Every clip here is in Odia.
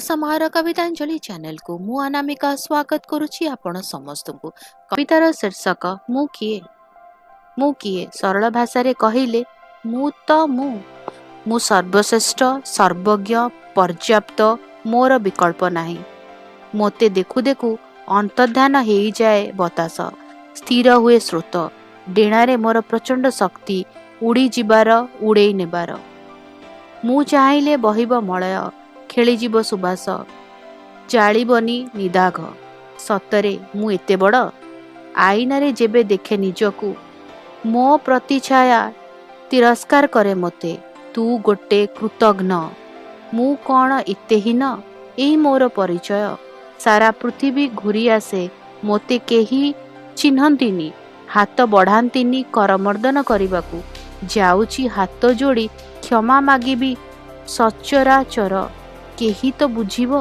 ସମାହାର କବିତାଞ୍ଜଳି ଚ୍ୟାନେଲକୁ ମୁଁ ଅନାମିକା ସ୍ୱାଗତ କରୁଛି ଆପଣ ସମସ୍ତଙ୍କୁ। କବିତାର ଶୀର୍ଷକ ମୁଁ କିଏ? ମୁଁ କିଏ? ସରଳ ଭାଷାରେ କହିଲେ ମୁଁ ତ ମୁଁ। ମୁଁ ସର୍ବଶ୍ରେଷ୍ଠ, ସର୍ବଜ୍ଞ, ପର୍ଯ୍ୟାପ୍ତ, ମୋର ବିକଳ୍ପ ନାହିଁ। ମୋତେ ଦେଖୁ ଦେଖୁ ଅନ୍ତର୍ଦ୍ଧାନ ହେଇଯାଏ ବତାସ, ସ୍ଥିର ହୁଏ ସ୍ରୋତ। ଡେଣାରେ ମୋର ପ୍ରଚଣ୍ଡ ଶକ୍ତି ଉଡ଼ିଯିବାର, ଉଡ଼େଇ ନେବାର। ମୁଁ ଚାହିଁଲେ ବହିବ ମଳୟ, ଖେଳିଯିବ ସୁବାସ, ଜାଳିବନି ନିଦାଘ। ସତରେ ମୁଁ ଏତେ ବଡ଼? ଆଇନାରେ ଯେବେ ଦେଖେ ନିଜକୁ, ମୋ ପ୍ରତିଛାୟା ତିରସ୍କାର କରେ ମୋତେ। ତୁ ଗୋଟେ କୃତଘ୍ନ। ମୁଁ କ'ଣ ଏତେ ହୀନ? ଏଇ ମୋର ପରିଚୟ। ସାରା ପୃଥିବୀ ଘୂରି ଆସେ, ମୋତେ କେହି ଚିହ୍ନନ୍ତିନି, ହାତ ବଢ଼ାନ୍ତିନି କରମର୍ଦ୍ଦନ କରିବାକୁ। ଯାଉଛି ହାତ ଯୋଡ଼ି କ୍ଷମା ମାଗିବି ସଚରାଚର, କେହି ତ ବୁଝିବ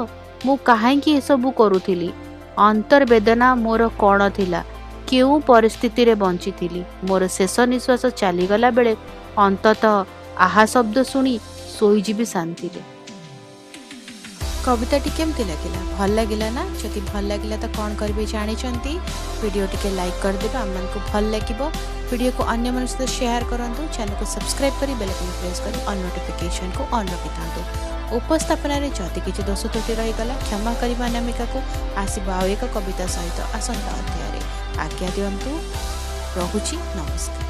ମୁଁ କାହିଁକି ଏସବୁ କରୁଥିଲି, ଅନ୍ତର୍ବେଦନା ମୋର କ'ଣ ଥିଲା, କେଉଁ ପରିସ୍ଥିତିରେ ବଞ୍ଚିଥିଲି। ମୋର ଶେଷ ନିଶ୍ୱାସ ଚାଲିଗଲା ବେଳେ ଅନ୍ତତଃ ଆହା ଶବ୍ଦ ଶୁଣି ଶୋଇଯିବି ଶାନ୍ତିରେ। କବିତାଟି କେମିତି ଲାଗିଲା? ଭଲ ଲାଗିଲା ନା? ଯଦି ଭଲ ଲାଗିଲା ତ କ'ଣ କରିବେ ଜାଣିଛନ୍ତି? ଭିଡ଼ିଓ ଟିକେ ଲାଇକ୍ କରିଦେବେ, ଆମମାନଙ୍କୁ ଭଲ ଲାଗିବ। ଭିଡ଼ିଓକୁ ଅନ୍ୟମାନଙ୍କ ସହିତ ସେୟାର କରନ୍ତୁ। ଚ୍ୟାନେଲକୁ ସବସ୍କ୍ରାଇବ୍ କରି ବେଲ୍ ଆଇକନ୍ ପ୍ରେସ୍ କରି ଅଲ୍ ନୋଟିଫିକେସନକୁ ଅନ୍ ରଖିଥାନ୍ତୁ। ଉପସ୍ଥାପନାରେ ଯଦି କିଛି ଦୋଷ ତ୍ରୁଟି ରହିଗଲା, କ୍ଷମା କରିବା ଅନାମିକାକୁ। ଆସିବ ଆଉ ଏକ କବିତା ସହିତ ଆସନ୍ତା ଅଧ୍ୟାୟରେ। ଆଜ୍ଞା ଦିଅନ୍ତୁ, ରହୁଛି, ନମସ୍କାର।